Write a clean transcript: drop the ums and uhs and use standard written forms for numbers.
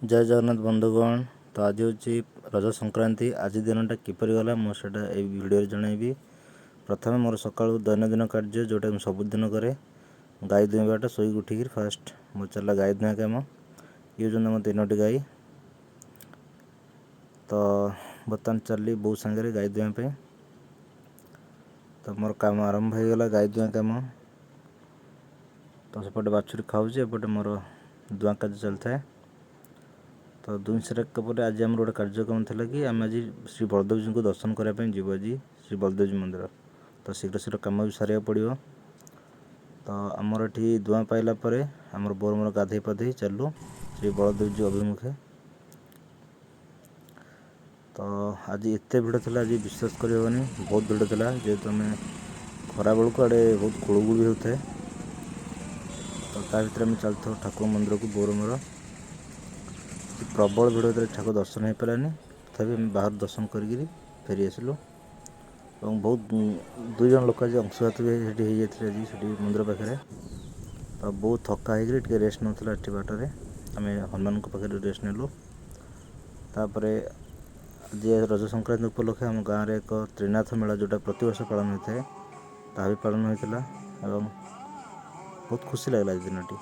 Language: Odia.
ଜୟ ଜଗନ୍ନାଥ ବନ୍ଧୁଗଣ। ତ ଆଜି ହେଉଛି ରଜ ସଂକ୍ରାନ୍ତି। ଆଜି ଦିନଟା କିପରି ଗଲା, ମୁଁ ସେଇଟା ଏଇ ଭିଡ଼ିଓରେ ଜଣାଇବି। ପ୍ରଥମେ ମୋର ସକାଳୁ ଦୈନନ୍ଦିନ କାର୍ଯ୍ୟ, ଯେଉଁଟା ମୁଁ ସବୁଦିନ କରେ, ଗାଈ ଦୁହିଁବାଟା। ଶୋଇକି ଉଠିକିରି ଫାଷ୍ଟ ମୋର ଚାଲିଲା ଗାଈ ଦୁହିଁବା କାମ। ଇଏ ହେଉଛନ୍ତି ଆମ ତିନୋଟି ଗାଈ। ତ ବର୍ତ୍ତମାନ ଚାଲିଲି ବୋଉ ସାଙ୍ଗରେ ଗାଈ ଦୁହିଁବା ପାଇଁ। ତ ମୋର କାମ ଆରମ୍ଭ ହେଇଗଲା, ଗାଈ ଦୁହାଁ କାମ। ତ ସେପଟେ ବାଛୁରୀ ଖାଉଛି, ଏପଟେ ମୋର ଦୁହାଁ କାର୍ଯ୍ୟ ଚାଲିଥାଏ। ତ ଦୁହିଁ ସାରିଲା ପରେ ଆଜି ଆମର ଗୋଟେ କାର୍ଯ୍ୟକ୍ରମ ଥିଲା କି ଆମେ ଆଜି ଶ୍ରୀ ବଳଦେବଜୀଙ୍କୁ ଦର୍ଶନ କରିବା ପାଇଁ ଯିବୁ ଆଜି ଶ୍ରୀ ବଳଦେବଜୀ ମନ୍ଦିର। ତ ଶୀଘ୍ର ଶୀଘ୍ର କାମ ବି ସାରିବାକୁ ପଡ଼ିବ। ତ ଆମର ଏଠି ଦୁହାଁ ପାଇଲା ପରେ ଆମର ବୋଉର ମୋର ଗାଧୋଇ ପାଧୋଇ ଚାଲିଲୁ ଶ୍ରୀ ବଳଦେବଜୀ ଅଭିମୁଖେ। ତ ଆଜି ଏତେ ଭିଡ଼ ଥିଲା, ଆଜି ବିଶ୍ୱାସ କରିହେବନି, ବହୁତ ଭିଡ଼ ଥିଲା। ଯେହେତୁ ଆମେ ଖରାବେଳକୁ ଆଡ଼େ ବହୁତ ଗୁଳୁଗୁଳି ହେଉଥାଏ। ତ ତା ଭିତରେ ଆମେ ଚାଲିଥାଉ ଠାକୁର ମନ୍ଦିରକୁ ବୋଉର ମୋର। ପ୍ରବଳ ଭିଡ଼ ଭିତରେ ଠାକୁର ଦର୍ଶନ ହେଇପାରିଲାନି, ତଥାପି ଆମେ ବାହାରୁ ଦର୍ଶନ କରିକିରି ଫେରି ଆସିଲୁ। ଏବଂ ବହୁତ ଦୁଇ ଜଣ ଲୋକ ଆଜି ଅଂଶୁଘାତ ବି ସେଠି ହେଇଯାଇଥିଲେ ଆଜି ସେଠି ମନ୍ଦିର ପାଖରେ। ତ ବହୁତ ଥକା ହେଇକିରି ଟିକେ ରେଷ୍ଟ ନେଉଥିଲା ଏଠି ବାଟରେ। ଆମେ ହନୁମାନଙ୍କ ପାଖରେ ରେଷ୍ଟ ନେଲୁ। ତାପରେ ଆଜି ରଜ ସଂକ୍ରାନ୍ତି ଉପଲକ୍ଷେ ଆମ ଗାଁରେ ଏକ ତ୍ରିନାଥ ମେଳା, ଯେଉଁଟା ପ୍ରତିବର୍ଷ ପାଳନ ହୋଇଥାଏ, ତାହା ବି ପାଳନ ହୋଇଥିଲା ଏବଂ ବହୁତ ଖୁସି ଲାଗିଲା ଆଜି ଦିନଟି।